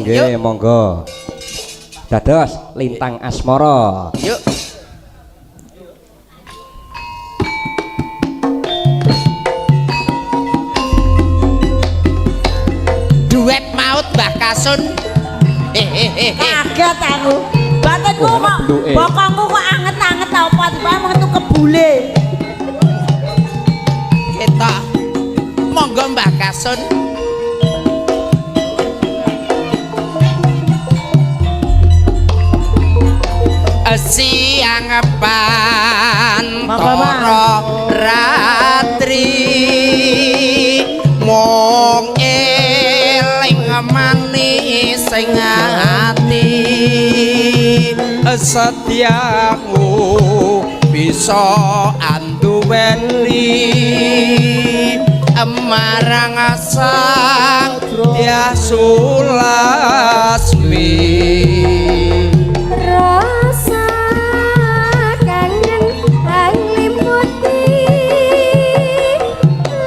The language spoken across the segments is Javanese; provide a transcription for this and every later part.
Nggih, monggo. Dados Lintang Asmara. Yuk. Duet maut Mbah Kasun. Hehehe. Kaget aku. Batinku Wah, kok bentuke. bokongku kok anget-anget apa tiba metu kebule. Ketok. Monggo Mbah Kasun. Siang pantara ratri mung eling manis sing ati setiamu bisa anduweni marang sang Dyah Sulasmi. Rasa kangen anglimuti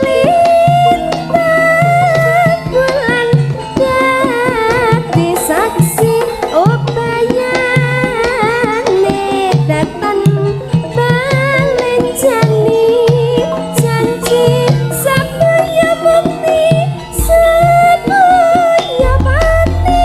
lintang bulan dadi saksi upayane datan balenjani janji sabaya bukti sabaya pati.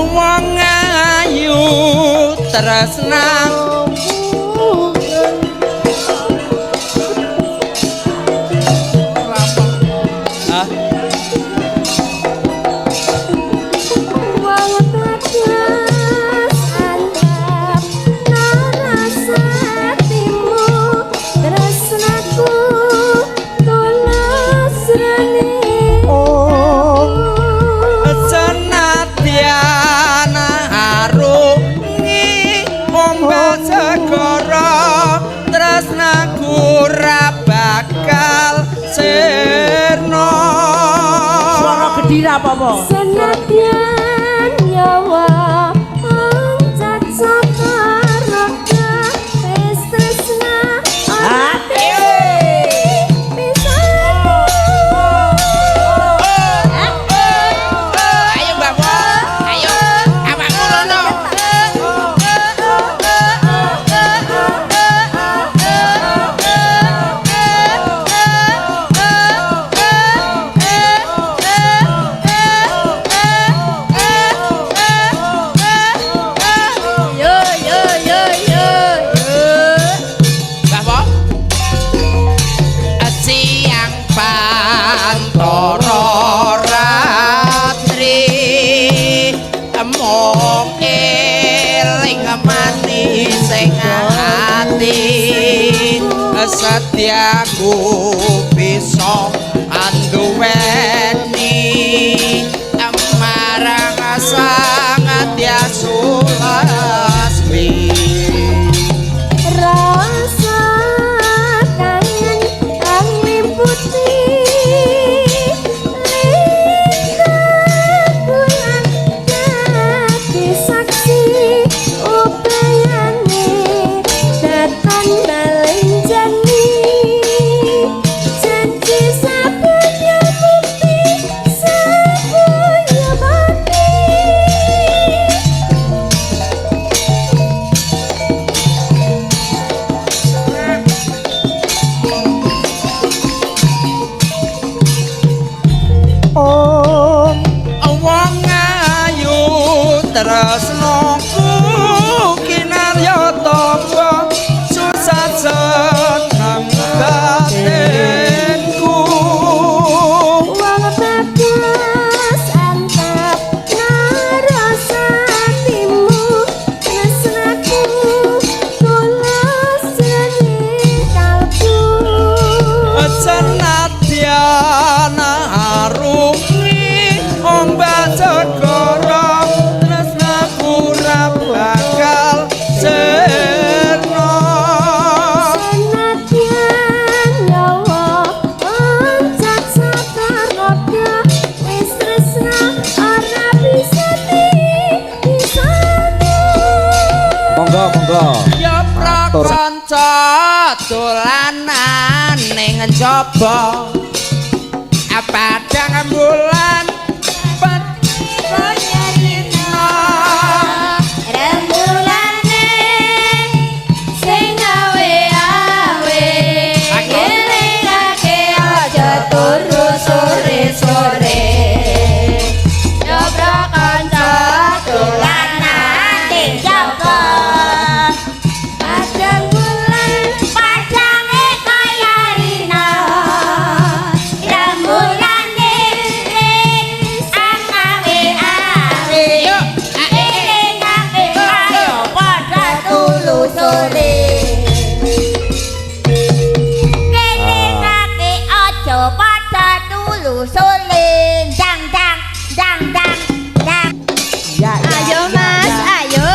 Wong ayu tresna ah. Wong bagas antap narasatimu tresnaku tulus rene. Senadyan arungi ombak segara tresnaku ra bakal sirna. Suara gedhi ra apa-apa. Senadyan nyawa cacat raga wis tresna ora pisan. Ayo Mbak Wo, ayo awakmu rono. Yo yo yo yo yo. Mbah Wo. Siang pantara ratri mung eling manis sing ati setiaku bisa anduweni marang sang Dyah Sulasmi. Rasa kangen angliputi lintang bulan dadi saksi upayane datan balenjani janji sabaya bukti sabaya bakti. Wong ayu tresnaku kinarya tamba susah seneng batinku. Wong bagus antap narasatimu tresnaku tulus jroning kalbu. Senadyan arungi ombak segara tresnaku Monggo, monggo. Ya Matur. prakanca dolanan ning njaba padang bulan Kaya rina Rembulane sing awe-awe ngelingake aja turu sore-sore. Nyobro kanca Dolanan ning jaba. Padang bulan Padange kaya rina. Rembulane sing awe-awe. Yo, Elingake ayo padha turu sore. Kelingake aja padha turu sore. Dang dang dang dang dang. Ya, ya, Ayo ya, Mas, ya. ayo.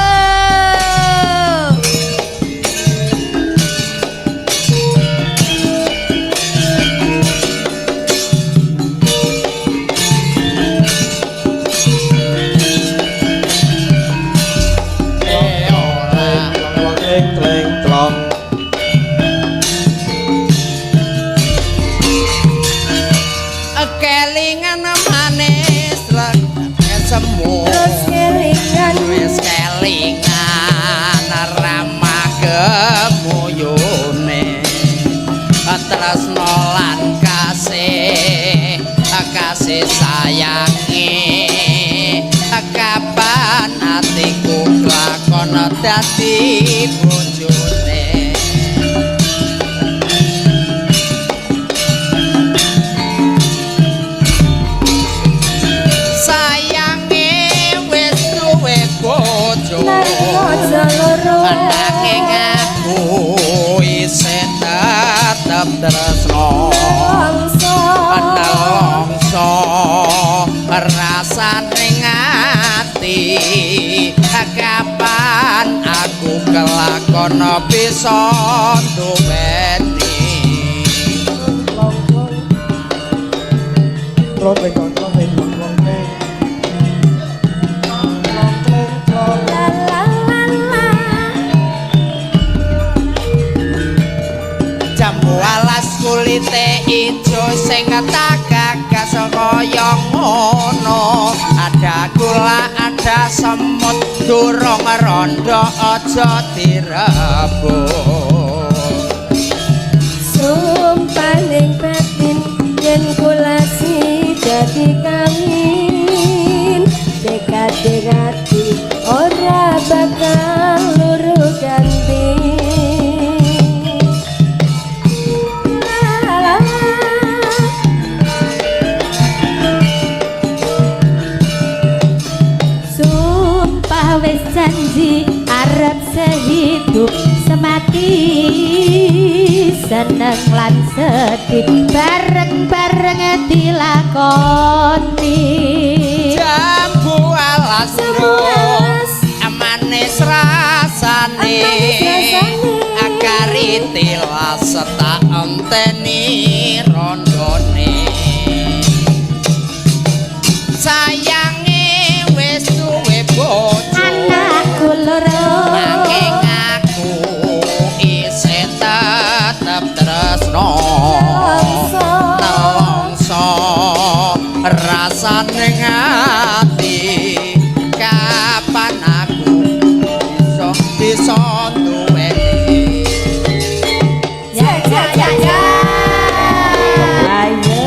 Tling tling tlong. Kelingan manis semu Terus kelingan wis kelingan ramah gemuyune tresno lan kasih kasih sayange kapan atiku lakon dadi bojone. Sayange wis duwe bojo Narkoja loro. Nanging aku isih tetep tresno Nelongso. Nelongso rasane ati kapan aku kelakon bisa duweni. Tlong tling tlong tlong tling tlong tlong tling. Tlong tling tlong. La la la la. Jambu alas kulite ijo sing tak gagas kaya ngono ada gula ada semut durung rondo aja direbut. Sumpah ning batin yen kula dadi kawin tekad ati ora bakal luru ganti. La la la. Sumpah wis janji arep sehidup semati seneng lan sedih bareng-bareng dilakoni. Jambu alas Jambu alas. Manis rasane Manis rasane. Akari tilas tak enteni rondone sayange wis duwe bojo Anakku loro nanging aku isih tetep tresno Nelongso. Nelongso rasane ati kapan aku bisa bisa duweni. Ya ya ya ya. Ayo.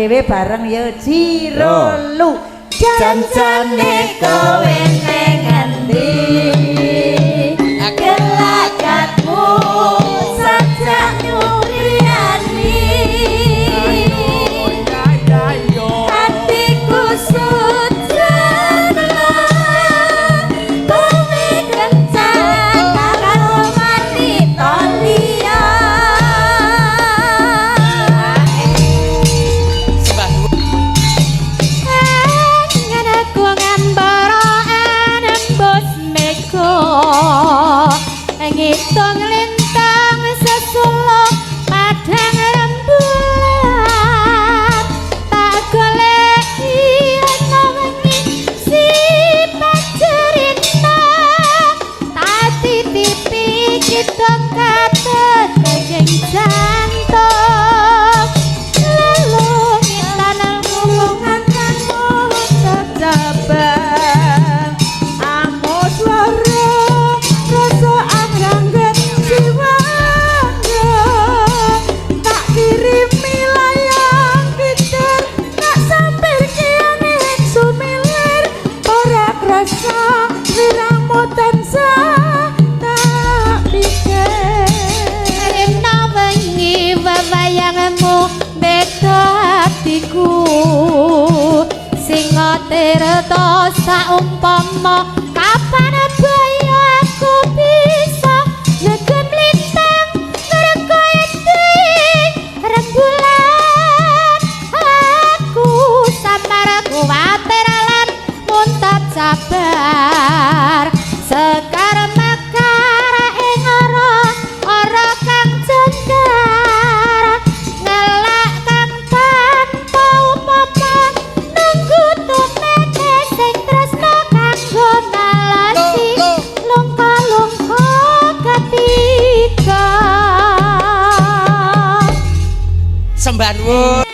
dhewe bareng ya Jirolu. Jan-jane kowe neng endi? Gelagatmu sajak nyuriani. Hatiku sujana kowe kencan karo wanita liya. Sembah nuwun. Pengen aku ngambara nembus mega, ngitung lintang sesuluk padang rembulan, tak goleki ana wengi sifat cerita, tak titipi kidung katet ing jantung lelungitan Hubungan kanggo terjabar amos lara rasa angrangget jiwanya, tak kirimi layang pitir, tak sampir kiane sumilir, ora krasa sliramu tansah tak pikir. Rina wengi wewayangmu beda atiku sing tirta saumpama kapan bayo aku bisa ngegem lintang mergo iki rembulan, aku samar kuwatir lan muntab sabar sekar mekar ing ora ora kang jengkar ngelak kang tanpa upama nunggu tumete sing tresno kanggo nalasi lungka-lungka ketika. Sembah nuwun.